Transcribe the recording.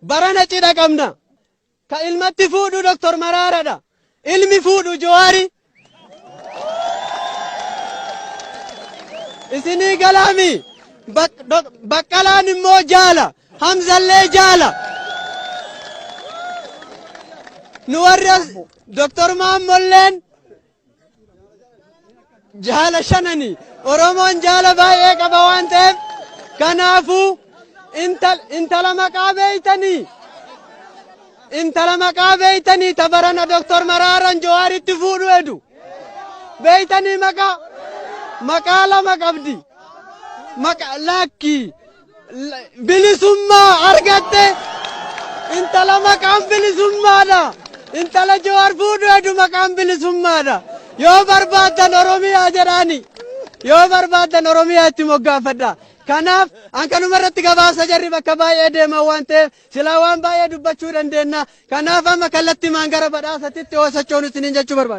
Barana cidha qabna. Ka ilmatti fuudhu Dr. Maraaradha. Ilmi fuudhu Jawaari. Isinii galaami. Baqqalaan immoo jaala. Hamzallee jaala. Nu warri as Dr. Maammolleen jaala shanani. Oromoon jaala baay'ee qaba waan ta'eef kanaafuu intala maqaa beeytanii intala maqaa beeytanii tabarana Dr. Maraaran Jawaaritti fuudhu edu beeytanii maqaa maqaa lama qabdi maqa lakki bilisummaa argatte intala maqaan bilisummaadha. Intala Jawaar fuudhu hedu maqaan bilisummaadha. Yoo barbaaddan Oromiyaa jedhaani. Yoo barbaaddan Oromiyaa itti moggaafadha. Kanaaf an kanuma irratti gabaasa jarri bakka baay'ee deeman waan ta'eef silaa waan baay'ee dubbachuu dandeenya. Kanaaf amma kallattimaan gara badhaasatitti yoo sochoonu isiniin jechuu barbaada.